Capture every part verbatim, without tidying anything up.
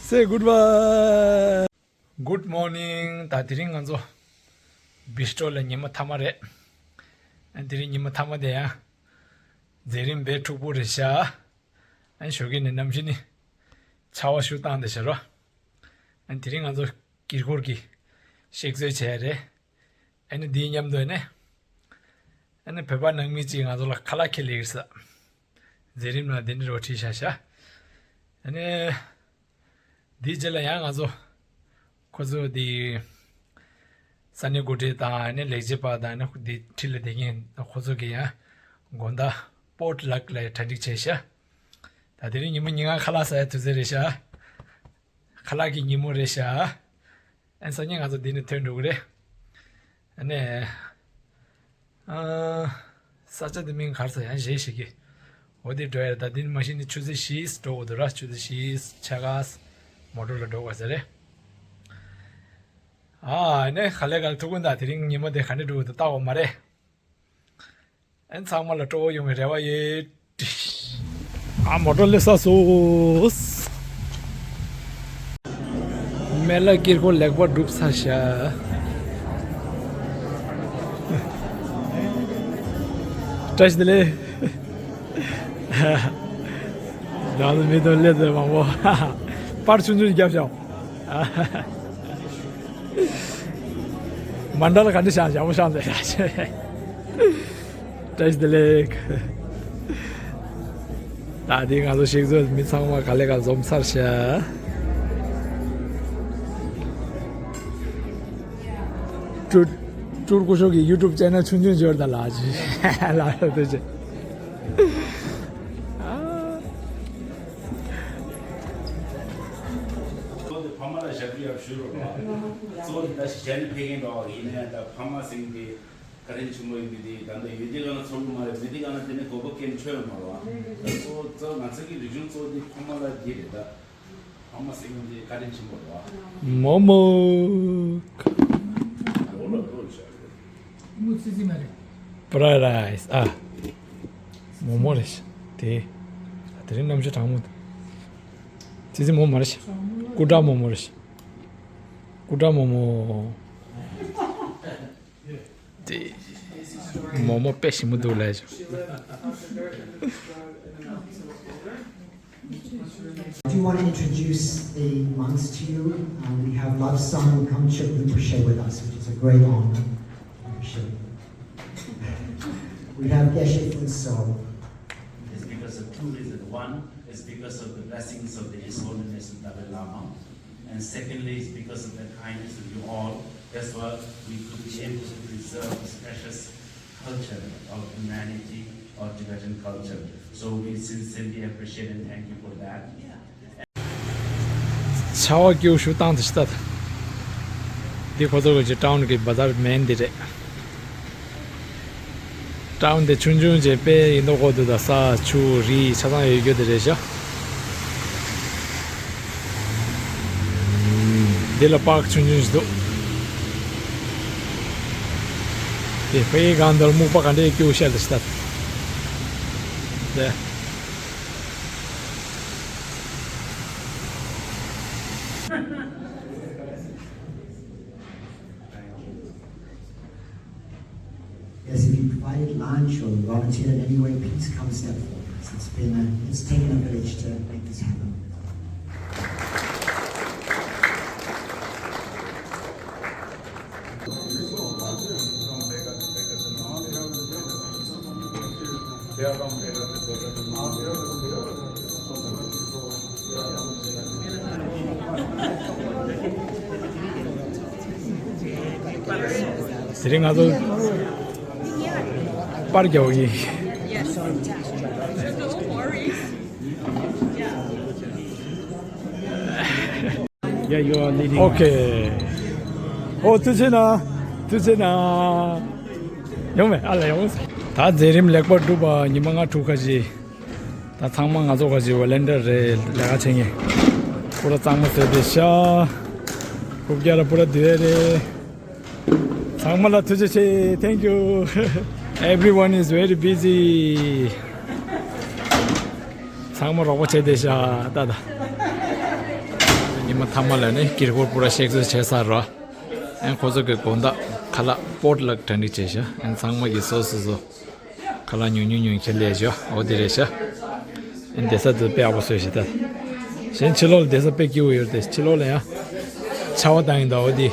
Say goodbye. Good morning. ད་དེ་རིང་ང་ཚོ་བི་སྟོ་ལ་ཉི་མ་མཐའ་མ་རེད། ཨ་དེ་རིང་ཉི་མ་མཐའ་མ་དེ་ཡང་མཛད་རིམ་དཔེ་འཁྲུག་པོ་རེད་ཤག་ཨ་ཞོགས་ཀས་ནས་གནམ་གཤིས་ནི་ཆར་པ་ཤུགས་བཏང་བསྡད་ཤག་རོ། ཨ་དེ་རིང་ང་ཚོ་དཀྱིལ་འཁོར་གྱི་གཤེགས་གསོལ་བྱས་རེད། ཨ་ནི་འདིའི་མཉམ་དུ་ནས་ཨ་ནི་བོད་པ་ནང་མི་གཅིག་ང་ཚོ་ལ་ཁ་ལག་ཁྱེར་སླེབས་ཀྱི་རེད་ཟེར། མཛད་རིམ་ལ་འདི་འདྲ་བ་ཁྲིད་ཤག་ཤག་ཨ་ནི་འདིའི་རྗེས་ལ་ཡང་ང་ཚོ་ཁོ་ཚོ་འདི་ས་གནས་འགོ་ཁྲིད་དང་ཨ་ནི་ལས་བྱེད་པ་དང་ཨ་ནི་འདི་འཁྲིས་ལ་བསྡད་མཁན་ཁོ་ཚོ་གི་ཡང་དགོང་དག་པོ་ཊི་ལག་ལ་གྲ་སྒྲིག་བྱས་ཤག་ད་དེ་རིང་ཉི་མ་ཉིན་གང་ཁ་ལག་ཟ་ཡ་དུས་ཚོད་རེད་ཤག་ཁ་ལག་གི་ཉིན་མོ་རེད་ཤག་ཨན་སང་ཉིན་ང་ཚོ་འདི་ནས་ཐོན་འགྲོ་གི་རེད། ཨ་ནི། ཨ། ས་ཆ་འདི་མིང་ག་རེ་ཟེར་ཡང་གཞས་ཤིག་གི་འོ་དེ་འགྲོ་ཡ་རེད། ད་འདི་ནི་མ་གཞི་ནི་ཆུ་ཚོད་བཞི་འགྲོ་དགོས་འདུག་ར། ཆུ་ཚོད་བཞི་ཕྱེད་ཀ་མོ་ཊ་ལ་འགྲོ་དགོས་ས་རེད། ཨ་ནི་ག་ལེ་ག་ལེ་ཐུགས་ཁུར་དང་དེ་རིང་ཉི་མ་དེ་ག་འདྲ་འགྲོ་གི་འདུག་ལྟ་དགོས་མ་རེད། ཨན་ཚང་མ་ལ་སྤྲོ་བོ་ཡོང་བའི་རེ་བ་ཡོད། ཨ་མོ་ཊ་སླེབས་ཚར་སོང་། མེ་ལ་དཀྱིལ་འཁོར་ལེགས་པར་གྲུབ་ཚར་ཤག་བཀྲ་ཤིས་བདེ་ལེགས། ང་ཚོ་མི་དང་སླེབས་ཚར་མང་པོ། པར་ཆུང་ཆུང་བརྒྱབ་ཤག་མན་ཌ་ལ་ག་འདྲ་བཞག་ཡག་པོ་བཞག་འདུག་བཀྲ་ཤིས་བདེ་ལེགས། ད་དེ་ང་ཚོ་གཤེགས་གསོལ་མི་ཚང་མ་ག་ལེ་ག་འཛོམས་ཚར་ཤག་ཀྲུར་ཀྲུར་སྐུ་ཞབས་ཀྱི་ཡུ་ཊུབ་ཆེ་ནལ་ཆུང་ཆུང་འབྱོར་ད་ལགས་ཀྱི་ལགས་ཡོད་དུ་ཅེ། གཙོ་བོ་དེ་ཕ་མ་ལ་ཞབས་ཕྱི་ཡག་ཞུ་རོགས་གནང་། གཙོ་བོ་དེ་ད་གཞན་ཕེབས་མཁན་འདྲ་བ་ཡིན་ན་ཡང་ད་ཕ་མ་ཟེར་མཁན་དེ་བཀའ་དྲིན་ཆེན་པོ་ཡིན་པས་དེ་ད་ལྟ་ཡུལ་དེ་ག་ན་ཚོར་གི་མ་རེད། མི་དེ་ག་ན་དེ་ནས་གོ་སྐབས་སྐྱེལ་ཆོག་ཡོད་མ་རེད་བ། ད་གཙོ་བོ་གཙོ་བོ་ང་ཚོ་གི་རིག་གཞུང་གཙོ་བོ་དེ་ཕ་མ་ལ་དེ་རེད་ད། ཕ་མ་ཟེར་མཁན་དེ་བཀའ་དྲིན་ཆེན་པོ་རེད་བ། མོ་མོ། འགྲོ་ལ་འགྲོ་ལ་ཤག་མོ་ཙི་ཙི་མ་རེད། fried rice ཨ། མོག་མོག་རེད་ཤག་དེ། ཨ་དེ་རིང་གནམ་གཤིས་གྲང་མོ་འདུག་ཙི་ཙི་མོག་མོག་རེད་ཤག་སྐུ་དྲག་མོག་མོག་རེད་ཤག་སྐུ་དྲག་མོག་མོག་དེ། མོག་མོག་དཔེ་ཞིམ་པོ་འདུག་ལབ་ཤག I do want to introduce the monks to you. Uh, we have Lobsang Kamchuk Rinpoche with us, which is a great honor. We have Geshe Phuntsog. It's because of two reasons. One is because of the blessings of the His Holiness the Dalai Lama. And secondly, it's because of the kindness of you all. That's why we could be able to preserve this precious culture of humanity or Tibetan culture. So we sincerely appreciate and thank you for that. ཆར་པ་སྐྱིད་པོ་ཞིག་བཏང་དེ་ཤི་ད། འདི་ཁོ་ཚོ་གི་ཊའུན་གི་བ་ཛར་མེན་འདི་རེད། ཊའུན་དེ་ཆུང་ཆུང་བྱས་དཔེ་ཡིན་མདོག་ཁ་པོ་འདུག་ད་ས་ཆུ་རི་ཆ་ཚང་ཡོད་རྒྱུ་དེ་རེད་ཤག་འདི་ལ་པཱརྐ་ཆུང་ཆུང་ཞིག་འདུག་དེ་དཔེ་གང་འདུག་སྨུག་པ་ག་འདྲའི་སྐྱིད་པོ་ཤར་དེ་ཤི་ད། དེ། Yes, if you provided lunch or volunteered in any way, please come step forward. It's been a, it's taken a village to make this happen. དེ་རིང་ང་ཚོ་པར་རྒྱག་གི་ཡིན། Yeah, you are leading. Okay. ཨོ་ཐུགས་རྗེ་གནང་། ཐུགས་རྗེ་གནང་། ཡོང་མེད་ཨ་ལ་ཡོང་། ད་མཛད་རིམ་ལེགས་པར་གྲུབ་པ་ཉི་མ་ལྔ་དྲུག་ཁ་ཅིག་ད་ཚང་མ་ང་ཚོ་ཁ་ཅིག་ཝོ་ལན་ཊིར་རེད། ལས་ཀ་བྱེད་མཁན་པུ་ར་གཙང་མ་བཟོས་ཏེ་ཤག་རྐུབ་བཀྱག་ར་པུ་ར་བསྡུས་རེད། ཚང་མ་ལ་ཐུགས་རྗེ་ཆེ། Thank you. Everyone is very busy. ཚང་མ་རོགས་པ་བྱས་བསྡད་ཤག་ད་ད། མ་ཐ་མ་ལ་ནི་དཀྱིལ་འཁོར་པུ་ར་གཤེགས་གསོལ་བྱས་ཚར་རོ། ཨན་ཁོ་ཚོ་གི་དགོང་དག་ཁ་ལག་པོ་ཊི་ལག་གྲ་སྒྲིག་བྱས་ཤག་ཨན་ཚང་མ་གི་སོ་སོ་སོ་ཁ་ལག་ཉུང་ཉུང་ཉུང་ཁྱེར་ལས་ཤག་འོ་དེ་རེད་ཤག་ཨན་བསྡད་ས་དེ་དཔེ་ཡག་པོ་བཟོས་ཤག་ད། གཞན་ཕྱི་ལོགས་ལ་བསྡད་ས་དཔེ་སྐྱིད་པོ་ཡོད་རེད་དེ། ཕྱི་ལོགས་ལ་ཡང་ཆར་པ་བཏང་ཡིན་ད། འོ་དེ།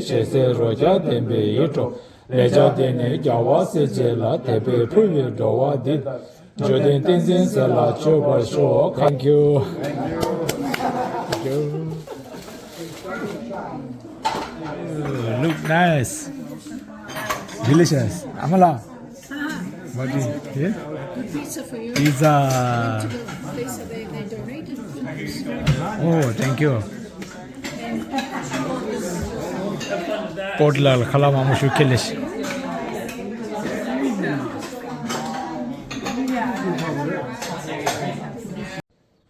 ཞེས་སྲས་རོ་བརྒྱ་ལྡན་པའི་ཡིད་འཕྲོག་ལས་བྱ་དེ་ནི་རྒྱལ་བ་སྲས་བཅས་ལ། དད་པས་ཕུལ་བའི་འགྲོ་བ་འདི། འབྱོར་ལྡན་བསྟན་འཛིན་ཟེར་ལ་མཆོད་པར་ཤོག Thank you. Thank you. Look nice. Delicious. Amala. What is it? Pizza for you. Pizza. Went to the place that they, they donated. Oh, thank you. པོ་ཊི་ལག་ལ་ཁ་ལག་མང་པོ་ཞིག་ཁྱེར་ལས་ཤིག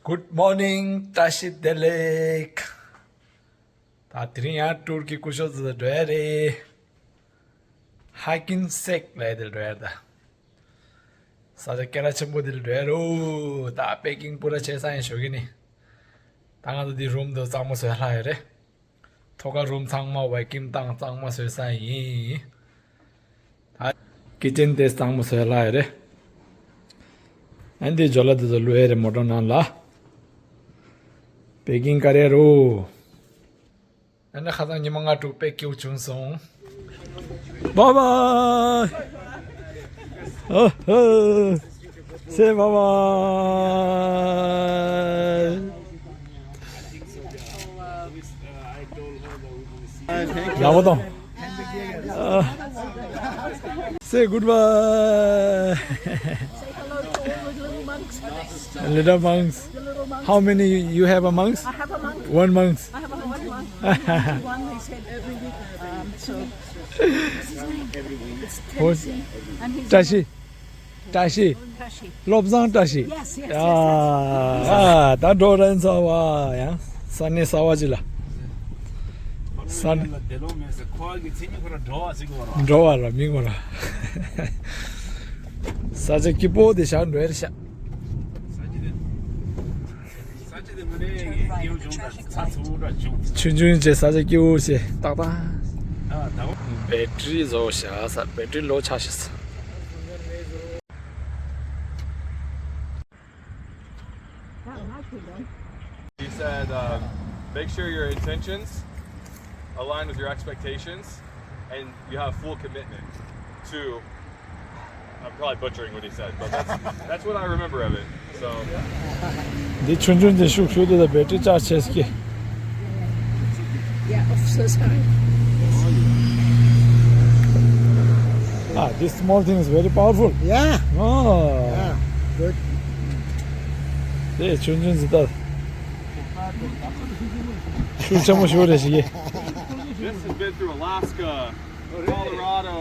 Good morning. བཀྲ་ཤིས་བདེ་ལེགས། ད་དེ་རིང་ཡང་ཊུར་གྱི་སྐུ་ཞབས་ཚོ་འགྲོ་ཡ་རེད། ཧ་ཀིན་སེག་ལབ་ཡ་དེ་འགྲོ་ཡ་རེད་ད། ས་ཆ་སྐད་གྲགས་ཆེན་པོ་དེ་ལ་འགྲོ་ཡ་རེད། ད་པེ་ཀིང་པུ་ར་བྱས་ཚར་ཡིན་ཞོགས་ཀས་ནི། ད་ང་ཚོ་འདི་རུམ་དུ་གཙང་མ་བཟོས་ལྷག་ཡོད་རེད། ཐོག་ཁ་རུམ་ཚང་མ་ཝེ་ཀིམ་བཏང་གཙང་མ་བཟོས་ཚར་ཡིན། ད་ཀི་ཅན་དེ་གཙང་མ་བཟོས་ལྷག་ཡོད་རེད། ཨ་འདི་ཇོ་ལ་དེ་ཚོ་བླུགས་ཡ་རེད་མོ་ཊ་ནང་ལ། པེ་ཀིང་ཀ་རེ་རུ། ཨ་ནི་ཁ་སང་ཉི་མ་ལྔ་དྲུག་དཔེ་སྐྱིད་པོ་བྱུང་སོང་། Bye bye. ཨ་ཧ། Say bye bye. ཡག་པོ་དང་། ཨ། Say goodbye. Say hello to all the little monks. Little monks. How many you have a monks? I have a monk. One monks. I have a one monk. One, they said every week. Um, so, what's his name? It's What? Tashi. And he's བཀྲ་ཤིས། བཀྲ་ཤིས། བཀྲ་ཤིས། བློ་བཟང་བཀྲ་ཤིས། Yes, yes, yes, yes. ཨ། ཨ། ད་འགྲོ་རན་ས་བ་ཡང་ས་གནས་གསར་བ་ཅིག་ལ། ས་གནས། དེ་ལོ་མེད་ཟེར་ཁོ་གི་མཚན་ཉིད་ཁོ་ར་འགྲོ་བ་ཟེར་གི་བ་ར། འགྲོ་བ་ར་མིང་བ་ར། ས་ཆ་སྐྱིད་པོ་དེ་ཞག་འགྲོ་ཡར་ཤག་ས་ཆ་དེ། ས་ཆ་དེ་མ་ནས་སྐྱིད་པོ་བྱུང་ད་ཚ་ཚུ་འདྲ་བྱུང་། ཆུང་ཆུང་བྱས་ས་ཆ་སྐྱིད་པོ་བྱས་ཏག་ཏག་ཨ་ད་བ། བེ་ཊི་རི་བཟོ་བཞག་ས། བེ་ཊི་རི་ལོ་ཆགས་ཤག་ས། He said, um, make sure your intentions align with your expectations and you have full commitment to. I'm probably butchering what he said, but that's, that's what I remember of it. So. འདི་ཆུང་ཆུང་དེ་ཤུགས་ཤུགས་དེ་ལ་བེ་ཊི་རི་ཅར་ཇི་བྱེད་ཀྱི། Yeah, oh, so sorry. Ah, this small thing is very powerful. Yeah. Oh. Yeah, good. དེ་ཆུང་ཆུང་ཟིག་ད། ཤུགས་ཆེན་པོ་ཞིག་རེད་ཤག This has been through Alaska, Colorado,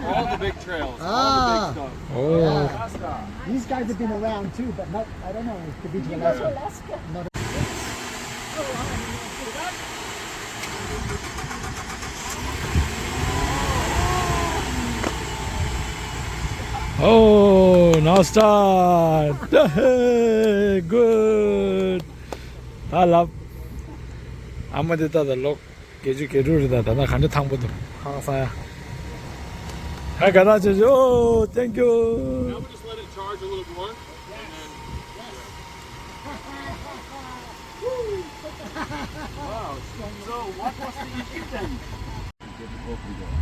all the big trails, all the big Ah. stuff. Oh. Alaska. These guys have been around too, but not, I don't know, to be to Alaska. Not Oh, now start. Good. ད་ལབ། ཨ་མ་དེ་ད་ད་ལོག་བརྒྱད་ཅུ་གྱ་དྲུག་རེད། ད་ད་ད་ག་འདྲ་ཐང་པོ་འདུག་ཧང་སང་ཡ། ཧ་ག་ར་ཅོ་ཅོ། Oh, thank you. Now we just let it charge a little more. Wow. So what was the issue then?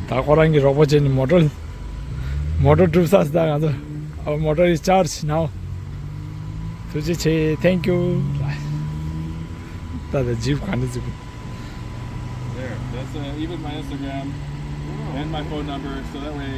ད་ཁོ་རང་གི་རོགས་པ་བྱས་ནས་མོ་ཊ། མོ་ཊ་སྒྲུབ་ས་ཟེར། ད་ང་ཚོ། Our motor is charged now. ཐུགས་རྗེ་ཆེ། Thank you. ད་ད་ཇིབ་ག་འདྲ་ཟིག There. That's uh, even my Instagram and my phone number, so that way